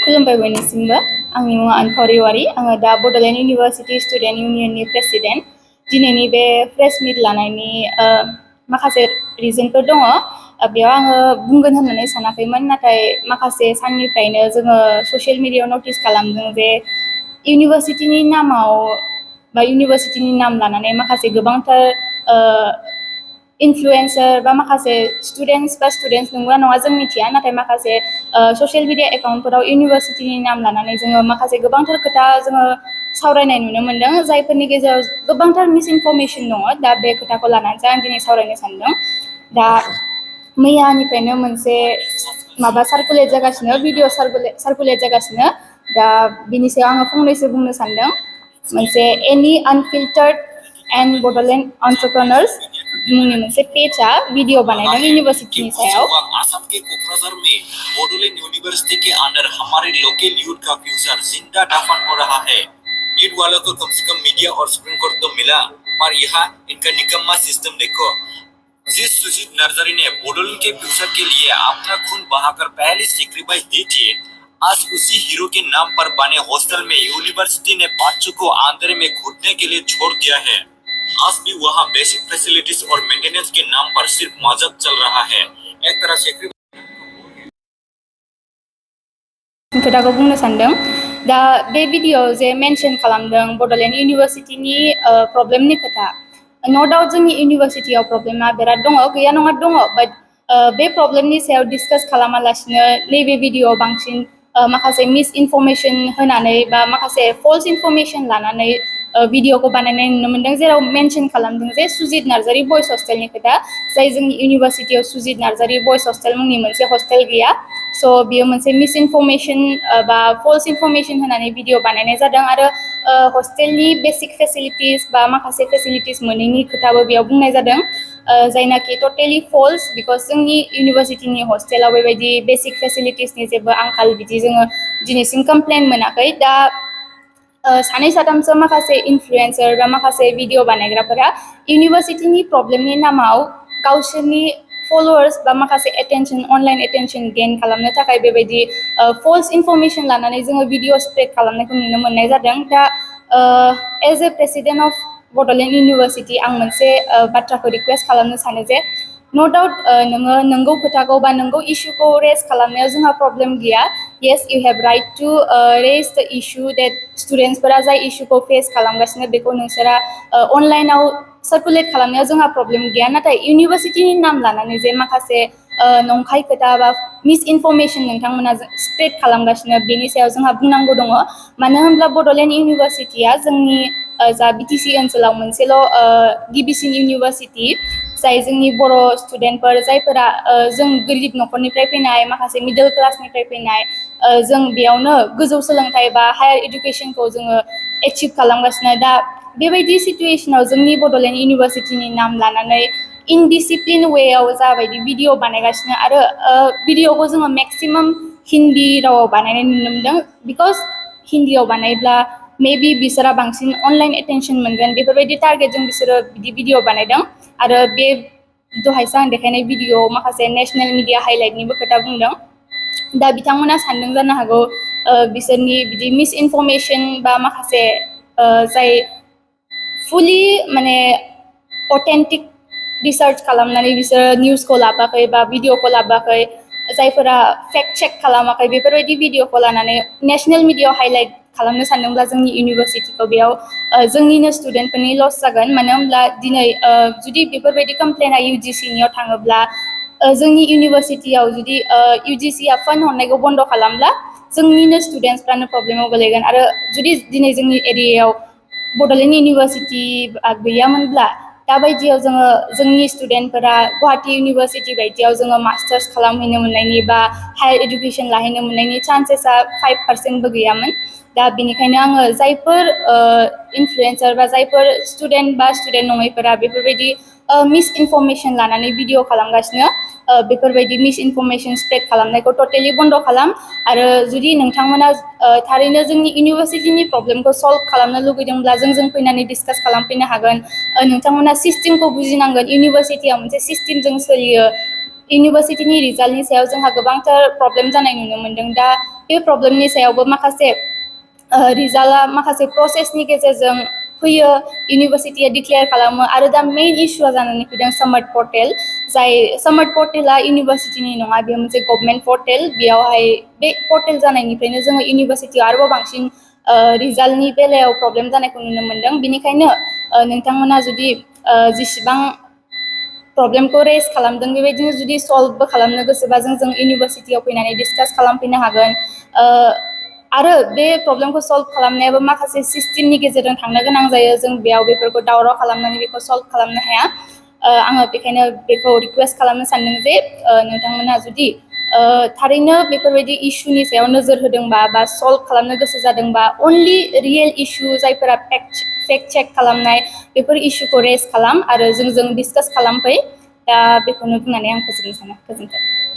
खुलुमबाय बयनिसिमबो आंनि मुङा अनफावरि औवारि आङो दा बड'लेण्ड इउनिभार्सिटि स्टुडेन्ट इउनियननि प्रेसिडेन्ट दिनैनि बे प्रेस मिट लानायनि माखासे रिजनफोर दङ बेयाव आङो बुंगोन होननानै सानाखैमोन नाथाय माखासे साननिफ्रायनो जोङो ससियेल मिडियायाव नटिस खालामदों जे इउनिभार्सिटिनि नामाव बा इउनिभार्सिटिनि नाम लानानै माखासे गोबांथार इनफ्लुयेन्सार बा माखासे स्टुडेन्टस नंगौना नङा जों मिथिया नाथाय माखासे ससियेल मिडिया एकाउन्टफोराव इउनिभार्सिटिनि नाम लानानै जोङो माखासे गोबांथार खोथा जोङो सावरायनाय नुनो मोनदों जायफोरनि गेजेराव गोबांथार मिस इनफरमेसन दङ दा बे खोथाखौ लानानैसो आं दिनै सावरायनो सानदों दा मैयानिफ्रायनो मोनसे माबा सार्कुलेट जागासिनो भिडिअ सार्कुलेट जागासिनो दा बिनि सायाव आङो फंनैसो बुंनो सानदों मोनसे एनि आनफिल्टार्ड एन्ड बड'लेण्ड एन्टारप्रेनार्स मुंनि मोनसे पेजआ भिडिअ बानायदों इउनिभार्सिटिनि सायाव आसाम के कोकराझार में बडोलैंड यूनिवर्सिटी के अंडर हमारे लोकल यूथ का फ्यूचर जिंदा दफन हो रहा है। नीट वालों को कम से कम मीडिया और सुप्रीम कोर्ट तो मिला, पर यहाँ इनका निकम्मा सिस्टम देखो। जिस सुजीत नर्सरी ने बडोलैंड के फ्यूचर के लिए अपना खून बहाकर पहली सेक्रीफाइस दी थी, आज उसी हीरो के नाम पर बने हॉस्टल में यूनिवर्सिटी ने बच्चों को अंधेरे में घुटने के लिए छोड़ दिया है। आज भी वहाँ बेसिक फैसिलिटीज और मेंटेनेंस के नाम पर सिर्फ मजाक चल रहा है। एक तरह से खोथाखौ बुंनो सानदों दा बे भिडिअ'आव जे मेनसन खालामदों बड'लेण्ड इउनिभार्सिटिनि प्रब्लेमनि खोथा न' डाउट जोंनि इउनिभार्सिटियाव प्रब्लेमा बिराद दङ गैया नङा दङ बाट बे प्रब्लेमनि सायाव डिसकास खालामालासिनो नैबे भिडिअ'आव बांसिन माखासे मिस इनफरमेसन होनानै बा माखासे फल्स इनफरमेसन लानानै भिडिअ'खौ बानायनाय नुनो मोनदों जेराव मेनसन खालामदों जे सुजित नार्जारि बयस हस्टेलनि खोथा जाय जोंनि इउनिभार्सिटियाव सुजित नार्जारि बयस हस्टेल मुंनि मोनसे हस्टेल गैया स' बियो मोनसे मिस इनफरमेसन बा फल्स इनफरमेसन होनानै भिडिअ बानायनाय जादों आरो हस्टेलनि बेसिक फेसिलिटिस बा माखासे फेसिलिटिस मोनैनि खोथाबो बेयाव बुंनाय जादों जायनाखि टटेलि फल्स बिकज जोंनि इउनिभार्सिटिनि हस्टेलाव बेबायदि बेसिक फेसिलिटिसनि जेबो आंखाल बिदि जोङो दिनैसिम कमप्लेन मोनाखै दा सानै साथामसो माखासे इनफ्लुयेन्सार बा माखासे भिडिअ बानायग्राफोरा इउनिभार्सिटिनि प्रब्लेमनि नामाव गावसोरनि फलोवार्स बा माखासे एटेनसन अनलाइन एटेनसन गेइन खालामनो थाखाय बेबायदि फल्स इनफरमेसन लानानै जोङो भिडिअ स्प्रेड खालामनायखौ नुनो मोननाय जादों दा as a president of Bodoland university आं मोनसे बाथ्राखौ रिकुवेस्ट खालामनो सानो जे न' डाउट नोङो नंगौ खोथाखौ बा नंगौ इस्युखौ रेज खालामनायाव जोंहा प्रब्लेम गैया yes you have right to raise the issue that स्टुडेन्टसफोरा जाय इस्युखौ फेस खालामगासिनो बेखौ नोंसोरा अनलाइनाव सार्कुलेट खालामनायाव जोंहा प्रब्लेम गैया नाथाय इउनिभार्सिटिनि नाम लानानै जे माखासे नंखाय खोथा बा मिस इनफरमेसन नोंथांमोना स्प्रेड खालामगासिनो बेनि सायाव जोंहा बुंनांगौ दङ मानो होनब्ला बड'लेण्ड इउनिभार्सिटिया जोंनि जा बिटिसि ओनसोलाव मोनसेल' गिबिसिन इउनिभार्सिटि जाय जोंनि बर' स्टुडेन्टफोर जायफोरा जों गोरिब न'खरनिफ्राय फैनाय माखासे मिडल क्लासनिफ्राय फैनाय जों बेयावनो गोजौ सोलोंथाइ बा हायार इडुकेसनखौ जोङो एचिभ खालामगासिनो दा बेबायदि सिटुवेसनाव जोंनि बड'लेण्ड इउनिभार्सिटिनि नाम लानानै इनडिसिप्लिन वेआव जाबायदि भिडिअ बानायगासिनो आरो भिडिअखौ जोङो मेक्सिमाम हिन्दी रावाव बानायनाय नुनो मोनदों बिकज हिन्दीयाव बानायब्ला मेबि बिसोरा बांसिन अनलाइन एटेनसन मोनगोन बेफोरबायदि टारगेटजों बिसोरो बिदि भिडिअ बानायदों आरो बे दहायसो आं देखायनाय भिडिअ माखासे नेसनेल मिडिया हाइलाइटनिबो खोथा बुंदों दा बिथांमोना सानदों जानो हागौ बिसोरनि बिदि मिस इनफरमेसन बा माखासे जाय फुलि माने अथेन्टिक रिसार्च खालामनानै बिसोरो निउसखौ लाबोआखै बा भिडिअखौ लाबोआखै जायफोरा फेक्ट चेक खालामाखै बेफोरबायदि भिडिअखौ लानानै नेसनेल मिडियाआव हाइलाइट खालामनो सानदोंब्ला जोंनि इउनिभार्सिटिखौ बेयाव जोंनिनो स्टुडेन्टफोरनि लस जागोन मानो होनब्ला दिनै जुदि बेफोरबायदि कमप्लेना इउजिसिनियाव थाङोब्ला जोंनि इउनिभार्सिटियाव जुदि इउजिसिया फान्ड हरनायखौ बन्द खालामब्ला जोंनिनो स्टुडेन्टसफ्रानो प्रब्लेमाव गोलैगोन आरो जुदि दिनै जोंनि एरियायाव बड'लेण्ड इउनिभार्सिटि गैयामोनब्ला दाबायदियाव जोङो जोंनि स्टुडेन्टफोरा गुवाहाटि इउनिभार्सिटि बायदियाव जोङो मास्टार्स खालामहैनो मोननायनि बा हायार इडुकेसन लाहैनो मोननायनि चान्सेसा 5%बो गैयामोन दा बेनिखायनो आङो जायफोर इनफ्लुयेन्सार बा जायफोर स्टुडेन्ट बा स्टुडेन्ट नङैफोरा बेफोरबायदि मिस इनफरमेसन लानानै भिडिअ खालामगासिनो बेफोरबायदि मिस इनफरमेसन स्प्रेड खालामनायखौ टटेलि बन्द खालाम आरो जुदि नोंथांमोना थारैनो जोंनि इउनिभार्सिटिनि प्रब्लेमखौ सल्भ खालामनो लुगैदोंब्ला जोंजों फैनानै डिसकास खालामफैनो हागोन नोंथांमोना सिस्टेमखौ बुजिनांगोन इउनिभार्सिटिया मोनसे सिस्टेमजों सोलियो इउनिभार्सिटिनि रिजाल्टनि सायाव जोंहा गोबांथार प्रब्लेम जानाय नुनो मोनदों दा बे प्रब्लेमनि सायावबो माखासे रिजाल्टआ माखासे प्रसेसनि गेजेरजों फैयो इउनिभार्सिटिया डिक्लेयार खालामो आरो दा मेइन इशुआ जानानै फैदों सामार्ट पर्टेल जाय सामार्ट पर्टेला इउनिभार्सिटिनि नङा बेयो मोनसे गभर्नमेन्ट पर्टेल बेयावहाय बे पर्टेल जानायनिफ्रायनो जोङो इउनिभार्सिटियाव आरोबाव बांसिन रिजाल्टनि बेलायाव प्रब्लेम जानायखौ नुनो मोनदों बेनिखायनो नोंथांमोना जुदि जेसेबां प्रब्लेमखौ रेज खालामदों बेबायदिनो जुदि सल्भबो खालामनो गोसोबा जों इउनिभार्सिटियाव फैनानै डिसकास खालामफैनो हागोन आरो बे प्रब्लेमखौ सल्भ खालामनायाबो माखासे सिस्टेमनि गेजेरजों थांनो गोनां जायो जों बेयाव बेफोरखौ दावराव खालामनानै बेखौ सल्भ खालामनो हाया आङो बेखायनो बेखौ रिकुवेस्ट खालामनो सानदों जे नोंथांमोना जुदि थारैनो बेफोरबायदि इशुनि सायाव नोजोर होदोंबा बा सल्भ खालामनो गोसो जादोंबा अनलि रियेल इशु जायफोरा फेक्ट चेक खालामनाय बेफोर इशुखौ रेज खालाम आरो जोंजों डिसकास खालामफै दा बेखौनो बुंनानै आं फोजोबनो सानो गोजोन्थों